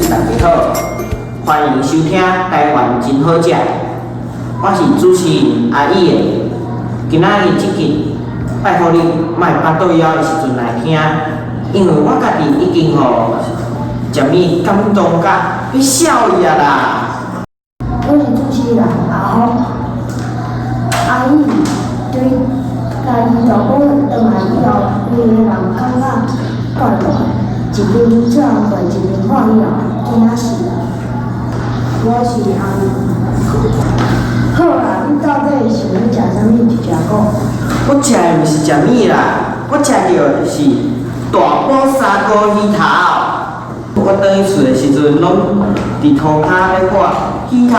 大家好，歡迎收聽台灣真好食，我是主持人阿乙的。今仔日這集，拜託你莫腹肚枵的時陣來聽，因為我家己已經予食物感動甲欲痟去啊啦！我是主持人阿福，阿乙對家己大埔轉來以後，規个人感覺怪怪，一邊做工課，一邊看以後，驚死啦！我是阿明。好啦，你到底想欲食啥物？直接講。我食的毋是食物啦，我食著的是大埔砂鍋魚頭。我轉去厝的時陣，攏佇塗跤咧喊魚頭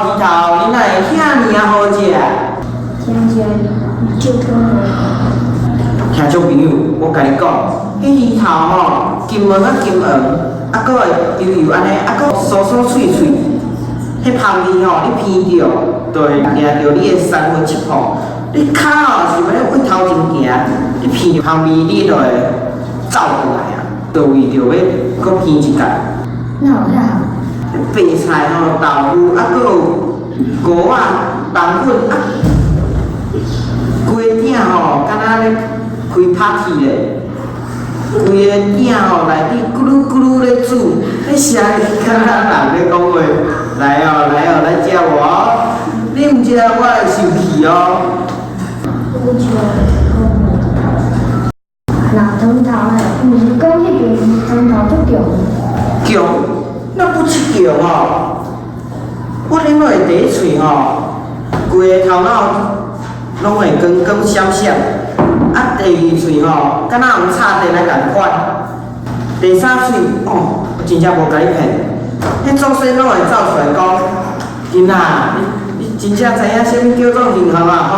魚頭，你哪會遐爾仔好食？聽起來足可聽眾朋友，我共你講，彼魚頭吼，金黃啊金黃，啊閣會油油按呢，啊閣酥酥脆脆。彼香味吼，你聞著，就會掠著你的三魂七魄。你跤吼是欲咧對頭前行，你聞著香味，你就會走轉來啊，就為著欲閣聞一蓋。哪有遐白菜吼、豆腐，啊閣有菇仔、冬粉啊，規个鼎吼，敢若咧開 party 咧。規個鼎吼內底咕嚕咕嚕咧煮，彼聲音敢若人咧講話，來哦來哦來食我哦，你毋食我會生氣哦。有笑講話。若湯頭咧，毋是講彼爿湯頭足強？強？那不止強哦！我啉落第一喙吼，規个頭腦攏會光光閃閃。啊，第二喙吼，敢若予插電來仝款。第三喙，哦，我真正無共你騙，彼祖先攏會走出來講，囡仔，你真正知影啥物叫做幸福啊吼？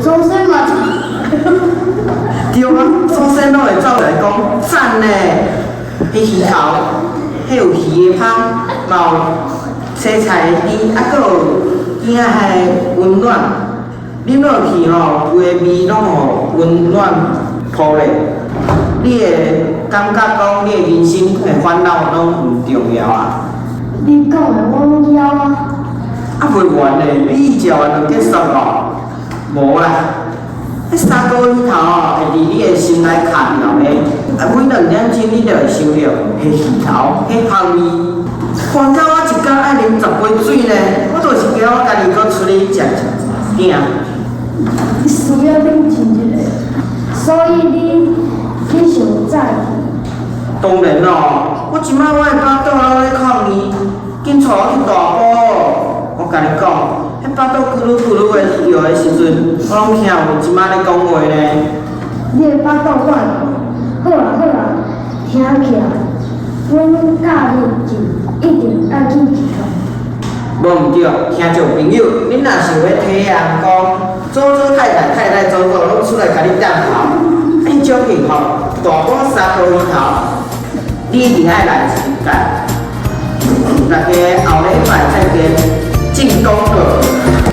祖先嘛，對啊，祖先攏會走來講讚呢。彼魚頭，彼有魚的香，嘛有青菜的甜，啊，閣有羹仔的溫暖。啉落去吼，規个味攏予溫暖鋪咧。你會感覺講你的人生的煩惱攏毋重要啊。你講的我攏枵啊。啊，袂完咧，你食完就結束咯？無啦，彼砂鍋魚頭吼，會佇你的心內卡牢咧。啊，每2點鐘你就會想著彼魚頭，彼香味。煩到我一工愛啉10杯水呢，我就是驚我家己閣出去食一鼎。你需要冷靜一下，所以你想再去？當然咯，我這擺我的腹肚攏咧抗議，緊帶我去大埔。我共你講，彼腹肚咕嚕咕嚕的叫的時陣，我攏聽有這擺咧講話呢。你的腹肚怪好啊好啊，聽起來，阮假日一定愛去一趟。無毋對，聽眾朋友，恁若想欲體驗講，祖祖太太太太祖祖攏出來共你點頭，彼種幸福，大埔砂鍋魚頭，你一定愛來一擺。大家後禮拜再見，進廣告。